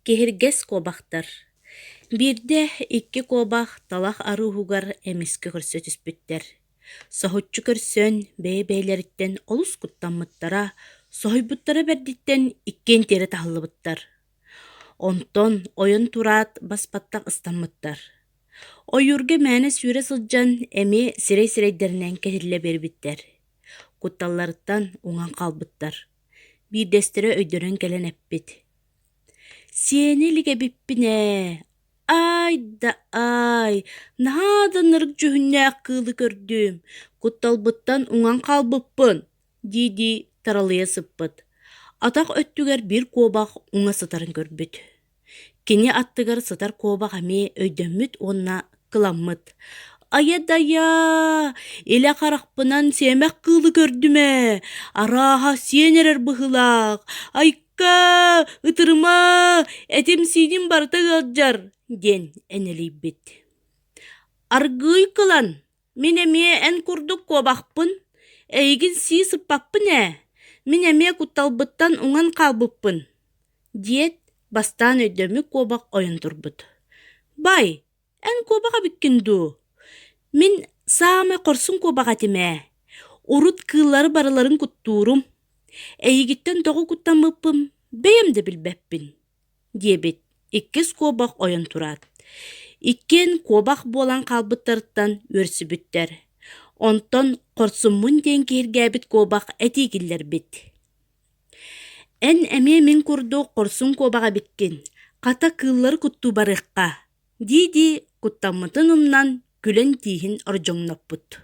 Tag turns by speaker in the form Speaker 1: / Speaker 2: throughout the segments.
Speaker 1: Киһиргэс куобахтар Биирдэ икки куобах талах арыыһыгар эмискэ көрсө түспүттэр. Соһуччу көрсөн, бэйэ-бэйэлэриттэн олус куттаммыттара, соһуйбуттара бэрдиттэн иккиэн тиэрэ таһыллыбыттар. Онтон ойон тураат бас-баттах ыстаммыттар. Ойуурга мээнэ сүүрэ сылдьан эмиэ сирэй-сирэйдэринэн кэтиллэ биэрбиттэр. Кутталларыттан уҥан хаалбыттар. Биирдэстэрэ өйдөнөн кэлэн эппит: «Сиэнэ илик эбиппин ээ, аай да аай, наһаа да ынырык дьүһүннээх кыылы көрдүм, кутталбыттан уҥан хаалбыппын» дии-дии таралыйа сыппыт. Атах өттүгэр биир куобах уҥа сытарын көрбүт. Кини аттыгар сытар куобах эмиэ өйдөммүт уонна кыламмыт: «Айа-дайаа, илэ харахпынан сиэмэх кыылы көрдүм ээ, арааһа сиэн эрэр быһыылаах, айка, ытырыма, этим-сииним барыта ыалдьар» диэн энэлийбит. «Аргыый кылан, мин эмиэ эн курдук куобахпын, эйигин сии сыппаппын ээ, мин эмиэ кутталбыттан уҥан хаалбыппын» диэт, бастаан өйдөммүт куобах ойон турбут. «Бай, эн куобах эбиккин дуу? Мин саамай хорсун куобах этим ээ. Урут кыыллары барыларын куттуурум. Эйигиттэн тоҕо куттаммыппын бэйэм да билбэппин» диэбит иккис куобах ойон тураат. Иккиэн куобах буолан хаалбыттарыттан үөрсүбүттэр. Онтон хорсуммун диэн киһиргээбит куобах этии киллэрбит. Эн эмиэ мин курдук хорсун куобах эбиккин, хата кыыллары куттуу барыахха, дии-дии куттаммытын умнан күлэн тииһин ордьоҥноппут.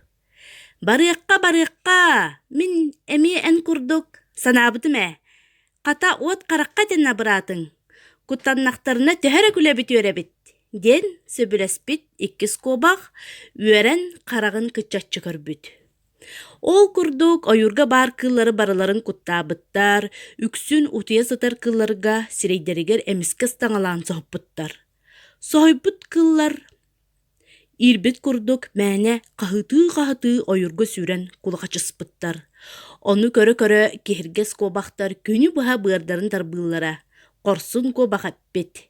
Speaker 1: Барыахха, барыахха, мин эмиэ эн курдук санаабытым ээ, хата уот харахха этэн абыраатыҥ, куттаннахтарына төһө эрэ күлэбит үөрэбит, диэн сөбүлэспит иккис куобах үөрэн хараҕын кыччаччы көрбүт. Ол курдук ойуурга баар кыыллары барыларын куттаабыттар, үксүн утуйа сытар кыылларга сирэйдэригэр эмискэ ыстаҥалаан соһуппуттар. Соһуйбут кыыллар иирбит курдук мээнэ хаһытыы-хаһытыы ойуурга сүүрэн кулахачыспыттар. Ону көрө-көрө киһиргэс куобахтар күнү быһа быардарын тарбыыллара, хорсун куобах эппит: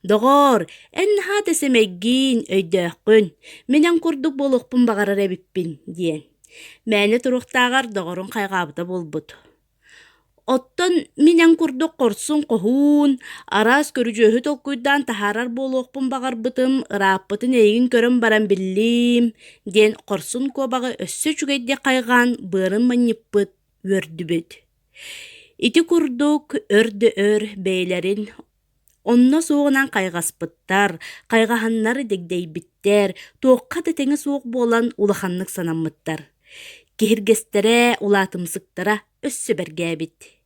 Speaker 1: «Доҕоор, эн наһаа да сэмэйгин, өйдөөххүн, мин эн курдук буолуохпун баҕарар эбиппин» диэн. Мээнэ туруохтааҕар доҕорун хайҕаабыта буолбут. Оттон мин эн курдук хорсун-хоһуун, араас көрүдьүөһү толкуйдаан таһаарар буолуохпун баҕарбытым, ырааппытын эйигин көрөн баран биллим, диэн хорсун куобаҕы өссө үчүгэйдик хайҕаан быарын манньыппыт, үөрдүбүт. Ити курдук өр да өр бэйэлэрин онно суоҕунан хайҕаспыттар, хайҕаһаннар дэгдэйбиттэр, туохха да тэҥэ суох буолан улаханнык санаммыттар. Киһиргэстэрэ, улаатымсыктара өссө бэргээбит.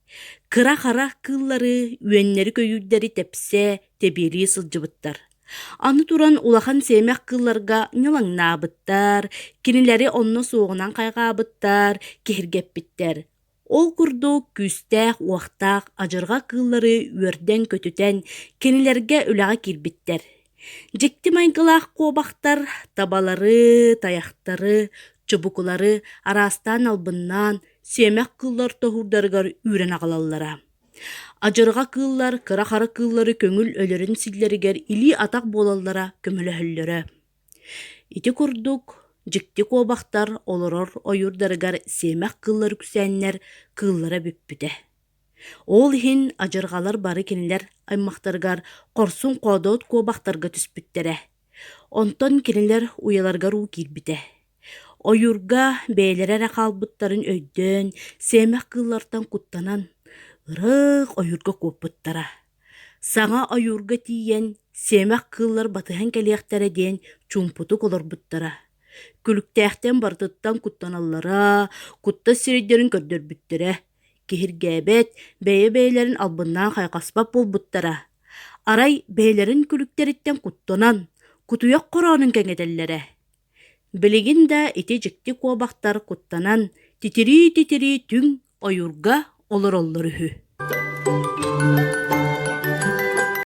Speaker 1: Кыра-хара кыыллары, үөннэри-көйүүрдэри тэпсэ, тэбиэлии сылдьыбыттар. Аны туран улахан сиэмэх кыылларга ньылаҥнаабыттар, кинилэри онно суоҕунан хайҕаабыттар, киһиргэппиттэр. Ол курдук күүстээх-уохтаах адьырҕа кыыллары үөрдэн-көтүтэн кинилэргэ үлэҕэ киирбиттэр. Дьикти майгылаах куобахтар табалары, тайахтары, чубукулары араастаан албыннаан сиэмэх кыыллар тоһуурдарыгар үүрэн аҕалаллара. Адьырҕа кыыллар кыра-хара кыыллары көҥүл өлөрөн силлэригэр илии-атах буолаллара көмөлөһөллөрө. Ити курдук, дьикти куобахтар олорор ойуурдарыгар сиэмэх кыыллар үксээннэр кыыллара бүппүтэ. Ол иһин адьырҕалар бары кинилэр аймахтарыгар хорсун-хоодуот куобахтарга түспүттэрэ. Онтон кинилэр уйаларыгар уу киирбитэ. Ойуурга бэйэлэрэ эрэ хаалбыттарын өйдөөн, сиэмэх кыыллартан куттанан, ыраах ойуурга куоппуттара. Саҥа ойуурга тиийэн, сиэмэх кыыллар батыһан кэлиэхтэрэ диэн чуумпутук олорбуттара. Күлүктээхтэн барытыттан куттаналлара, куттас сирэйдэрин көрдөрбүттэрэ. Киһиргээбэт, бэйэ-бэйэлэрин албыннаан хайҕаспат буолбуттара. Арай бэйэлэрин күлүктэриттэн куттанан, кутуйах хороонун кэҥэтэллэрэ. Билигин да ити дьикти куобахтар куттанан, титирии-титирии түҥ ойуурга олороллор үһү.